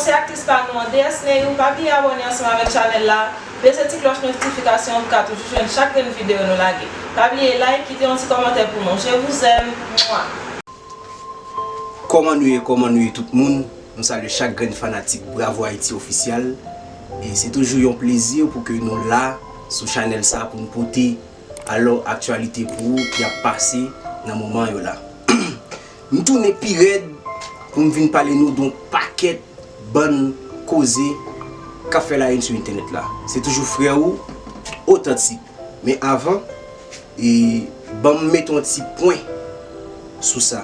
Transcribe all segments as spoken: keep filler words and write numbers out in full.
Se aktris pa nou an, Déesse Neyou. Pa bliye abòne ansanm avèk chanèl la, peze ti klòch notifikasyon an pou w ka toujou jwenn chak grenn videyo nou lage. Pa bliye like, kite yon ti kòmantè pou nou. Je vous aime. Mwa. Kòman nou ye, kòman nou ye tout moun? Nou salye chak grenn fanatik Bravo Haïti Officiel. E se toujou yon plezi pou ke nou la sou chanèl sa pou n pote alò aktyalite pou ou ki ap pase nan moman yo la. M tounen pi rèd pou m vin pale nou de yon pakèt bann koze k ap fè la une sou entènèt la. Se toujou frè ou Otantik. Men avan, e, ban m mete yon ti pwen sou sa.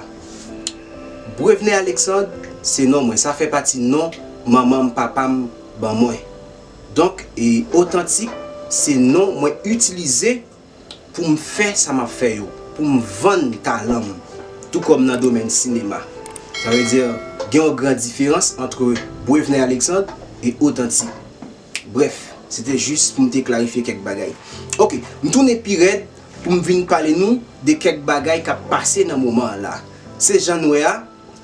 Brevner Alexandre, se non mwen. Sa fè pati non manman m, papa m ban mwen. Donk, e, Otantik, se non mwen itilize pou m fè sa m ap fè yo, pou m vann talan m, tou kòm nan domèn sinema. Sa vle di, gen yon gran diferans ant Brevner Alexandre e Otantik. Brèf, se te jis pou m te klarifye kèk bagay. Oke, m tounen pi rèd pou m vin pale nou de kèk bagay k ap pase nan moman an la. Se jan n wè a,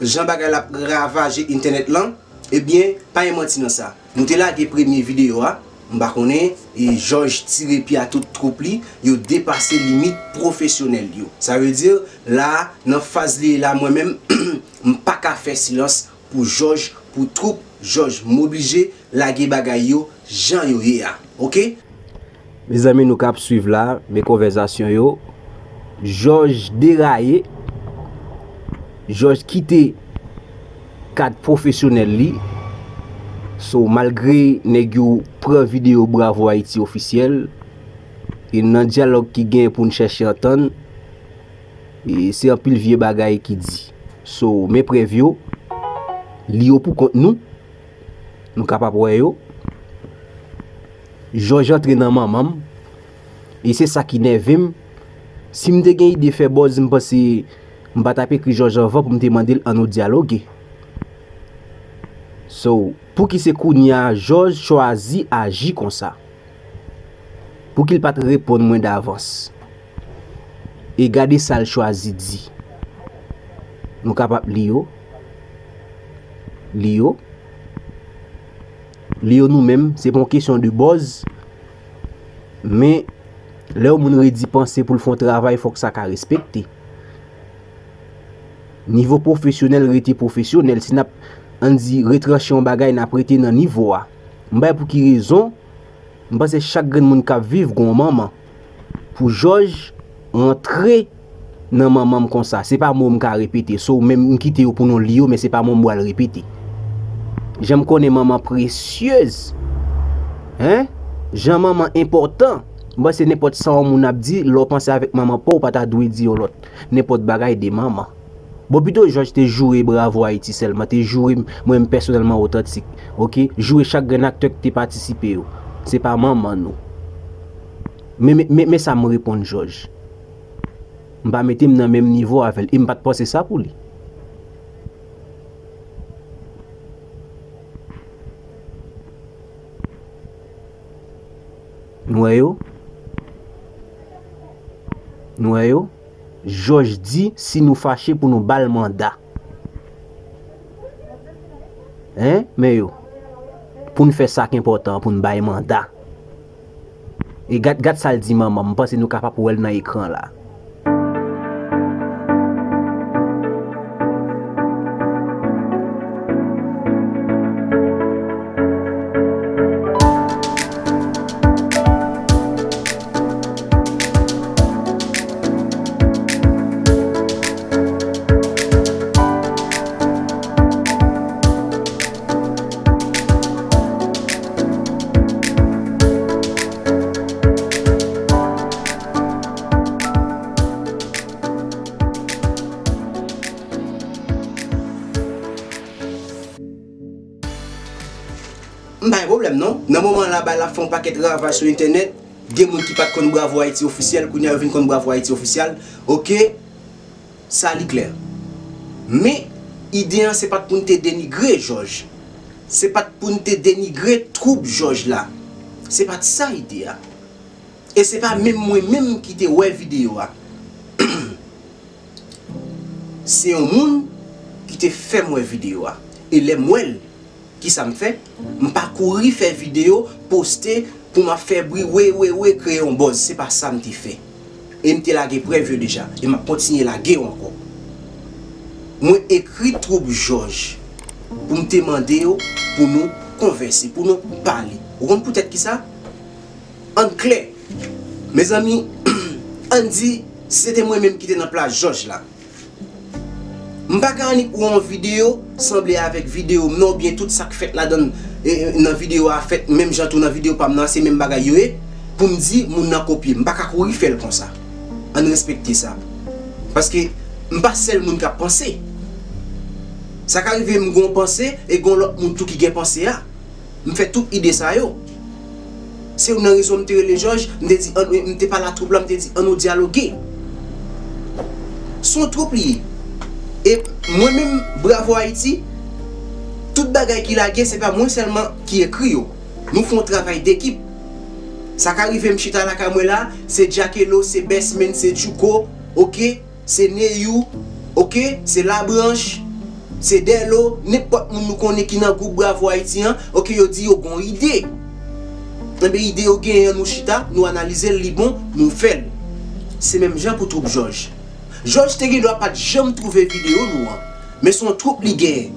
jan bagay la ap ravaje entènèt lan, ebyen, pa gen manti nan sa. Nou te lage premye videyo a, m pa konnen, e Jòj tire pye a tout twoup li, yo depase limit pwofesyonèl yo. Sa vle di, la, nan faz li ye la, mwen menm, m pa ka fè silans pou Jòj, pou twoup Jòj. M oblije lage bagay yo jan yo ye a, oke? Mezanmi, nou k ap swiv la, men konvèsasyon yo, Jòj deraye, Jòj kite kad pwofesyonèl li. So, malgre nèg yo pran videyo Bravo Haïti Officiel, e nan dyalòg ki gen pou n chèche antann, e se anpil vye bagay ki di. So, men prèv yo, li yo pou kont nou. Nou kapab wè yo. Jòj antre nan manman m. E se sa ki nève m. Si m te gen ide fè buzz, m panse m pa t ap ekri Jòj anvan pou m te mande l ann nou dyaloge. So, pouki se kounye a Jòj chwazi aji konsa? Pouki l pa t reponn mwen davans? E gade sa l chwazi di. Nou kapab li yo. Li yo. Li yo nou menm, se pa yon kesyon de buzz. Men, lè yon moun redi panse pou l fè yon travay, fòk sa ka respekte. Nivo pwofesyonèl rete pwofesyonèl. Si n ap, ann di, retranche yon bagay, n ap rete nan nivo a. M pa wè pou ki rezon, m panse chak grenn moun k ap viv gon manman. Pou Jòj rantre nan manman m konsa, se pa mo m ka repete. So, menm m kite yo pou nou li yo, men se pa mo m pral repete. Jan m konnen manman presyez, en? Jan manman enpòtan. M panse nenpòt sa yon moun ap di, lè w panse avèk manman pa w, ou pa ta dwe di yon lòt nenpòt bagay de manman. Bon, pito Jòj te joure Bravo Ayiti sèlman, te joure m, mwen menm pèsonèlman Otantik, oke? Joure chak grenn aktè ki te patisipe yo. Se pa manman nou. Men, men, men, men sa m reponn Jòj. M pa mete m nan menm nivo avè l, e m pa t panse sa pou li. Nou wè yo? Nou wè yo? Jòj di, si nou fache pou nou ba l manda. Hein? Men yo. Pou n fè sa k enpòtan, pou n bay manda. E gad, gad sa l di manman m, m panse nou kapab wè l nan ekran la. M pa gen pwoblèm non. Nan moman la, bagay la ap fè yon pakèt ravaj sou entènèt. Gen moun ki pa t konn Bravo Ayiti Ofisyèl, kounye a yo vin konn Bravo Ayiti Ofisyèl. Oke, sa li klè. Men, ide an se pa t pou n te denigre Jòj. Se pa t pou n te denigre twoup Jòj la. Se pa t sa ide a. E se pa menm mwen menm ki te wè videyo a. Se yon moun ki te fè m wè videyo a. E lè m wè l, Kisa m fè? M pa kouri fè videyo, poste pou m ap fè bri, we, we, we, kreye yon buzz. Se pa sa m te fè. E m te lage prèv yo deja. E m ap kontinye lage yo ankò. Mwen ekri Troup Jòj pou m te mande yo pou nou konvèse, pou nou pale. Ou konn poutèt kisa? Ann klè, mezanmi, ann di se te mwen menm ki te nan plas Jòj la. M pa ka annik wè yon videyo sanble avèk videyo m nan, oubyen tout sa k fèt ladan l, e, e, nan videyo a fèt menm jan tou nan videyo pa m nan, se menm bagay yo ye, pou m di moun nan kopye. M pa ka kouri fè l konsa. Ann respekte sa. Paske m pa sèl moun k ap panse. Sa ka rive m gen yon panse e gen yon lòt moun tou ki gen panse a. M fè tout ide sa yo. Se youn nan rezon m te rele Jòj, m te di, ann, m te pale a twoup la, m te di, ann nou dyaloge. Se yon twoup li ye. E mwen menm, Bravo Haïti, tout bagay ki lage, se pa mwen sèlman ki ekri yo. Nou fè yon travay dekip. Sa ka rive m chita lakay mwen la, se Jackelo, se Bestman, se Djouko, oke? Se Neyou, oke, se Labranch, se Dèlo, nenpòt moun nou konnen ki nan gwoup Bravo Haïti an, oke, yo di yo gon ide. Enben, ide yo genyen an, nou chita, nou analize l, li bon, nou fè l. Se menm jan pou twoup Jòj. Jòj te gen dwa pa t janm twouve videyo nou an. Men se yon twoup li genyen.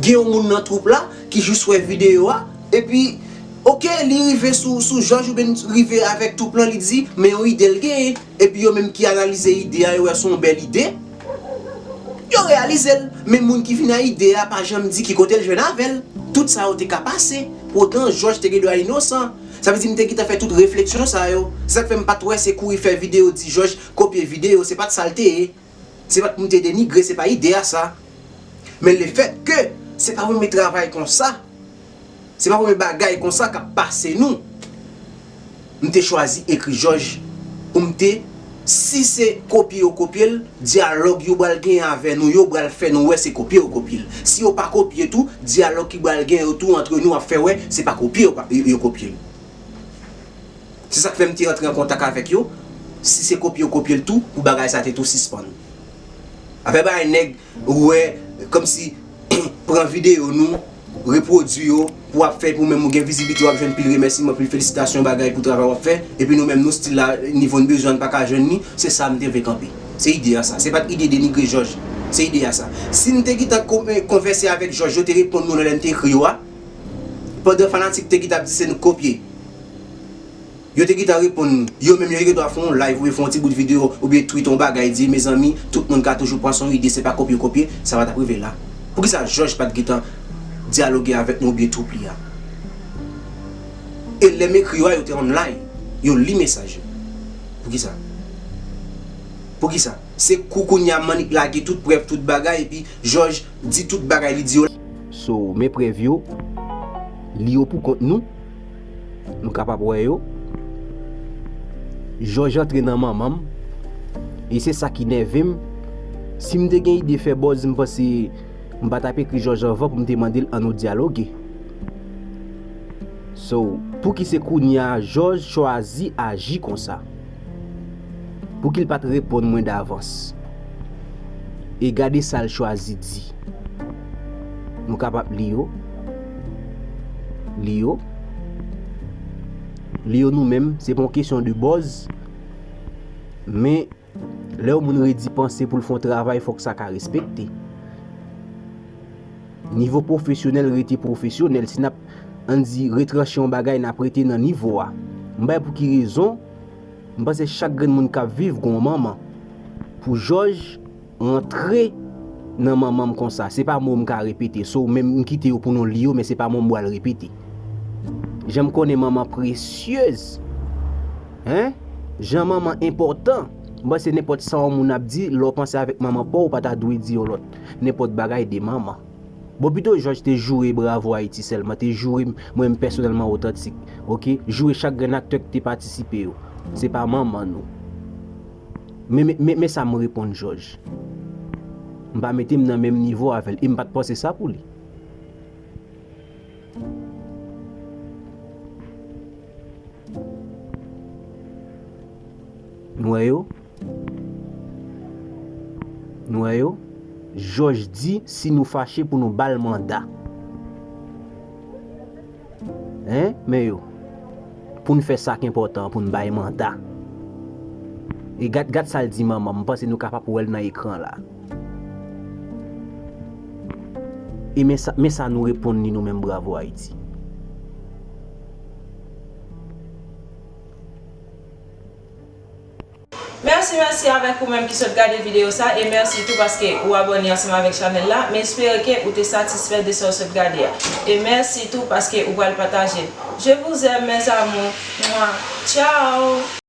Gen yon moun nan twoup la ki jis wè videyo a, epi, oke, li rive sou, sou Jòj oubyen rive avèk twoup lan, li di, men yon ide l genyen. Epi yo menm ki analize ide a, yo wè se yon bèl ide. Yo reyalize l. Men moun ki vin a ide a pa janm di ki kote l jwenn avè l. Tout sa yo te ka pase. Poutan, Jòj te gen dwa inosan. Sa vle di m te gentan fè tout refleksyon sa yo. Se sa k fè m pa t wè se kouri fè videyo di Jòj kopye videyo. Se pa t sa l te ye. Se pa t pou m te denigre, se pa ide a sa. Men lefètke se pa mwen menm travay konsa. Se pa premye bagay konsa k ap pase nou. M te chwazi ekri Jòj pou m te, si se kopye yo kopye l, dyalòg yo pral genyen avè nou, yo pral fè nou wè se kopye yo kopye l. Si yo pa kopye tou, dyalòg ki pral genyen yo tou antre nou ap fè wè se pa kopye yo pa, yo, yo kopye l. Se sa k fè m te rantre an kontak avèk yo. Si se kopye yo kopye l tou, pou bagay sa te tou sispann. Afè bagay nèg ou wè, kòmsi pran videyo nou, repwodui yo, pou w ap fè, pou menm ou gen vizibilite, w ap jwenn pil remèsiman, pil felisitasyon, bagay pou travay w ap fè, epi nou menm nou stil la, nivo n bezwen an n pa ka jwenn li, se sa m te vle kanpe. Se ide a sa. Se pa t ide denigre Jòj. Se ide a sa. Si n te gentan ko-, konvèse avèk Jòj, yo te reponn nou nan lè n te ekri yo a, pandan fanatik te gentan ap di se nou k kopye. Yo te gentan reponn, yo menm yo te gen dwa fè yon live oubyen fè yon ti bout videyo oubyen tweet yon bagay, di, mezanmi, tout moun ka toujou pran son ide, se pa kopye kopye, sa pa t ap rive la. Poukisa Jòj pa t gentan dyaloge avèk nou oubyen twoup li a? E lè m ekri yo a, yo te online, yo li mesaj yo. Poukisa? Poukisa? Se kou kounye a m annik lage tout prèv, tout bagay, epi Jòj di tout bagay li di yo la. So, men prèv yo, li yo pou kont nou. Nou kapab wè yo. Jòj antre nan manman m. E se sa ki nève m. Si m te gen ide fè buzz, m panse m pa t ap ekri Jòj anvan pou m te mande l ann nou dyaloge. So, pouki se kounye a Jòj chwazi aji konsa? Pouki l pa t reponn mwen davans? E gade sa l chwazi di. Nou kapab li yo. Li yo. Li yo nou menm, se pa yon kesyon de buzz. Men, lè yon moun redi panse pou l fè yon travay, fòk sa ka respekte. Nivo pwofesyonèl rete pwofesyonèl. Si n ap, ann di, retranche yon bagay, n ap rete nan nivo a. M pa wè pou ki rezon, m panse chak grenn moun k ap viv gon manman. Pou Jòj rantre nan manman m konsa, se pa mo m ka repete. So, menm m kite yo pou nou li yo, men se pa mo m pral repete. Jan m konnen manman presyez. Hein? Jan manman enpòtan. M panse nenpòt sa yon moun ap di, lè w panse avèk manman pa w, ou pa ta dwe di yon lòt nenpòt bagay de manman. Bon, pito Jòj te joure Bravo Ayiti sèlman, te joure m, mwen menm pèsonèlman Otantik, oke? Joure chak grenn aktè ki te patisipe yo. Se pa manman nou. Men, men, men, men sa m reponn Jòj. M pa mete m nan menm nivo avè l, e m pa t panse sa pou li. Nou wè yo? Nou wè yo? Jòj di si nou fache pou nou ba l manda. Hein? Men yo, pou n fè sa k enpòtan, pou n bay manda. E gad, gad sa l di manman, m panse nou kapab wè l nan ekran la. E men sa, men sa nou reponn li nou menm Bravo Ayiti. Mèsi, mèsi avèk ou menm ki sot gade videyo sa, e mèsi tou paske ou abòne ansanm avèk chanèl la. M espere ke ou te satisfè de sa w sot gade a. E mèsi tou paske ou pral pataje l. Je vous aime, mes amours. Mwa. Ciao!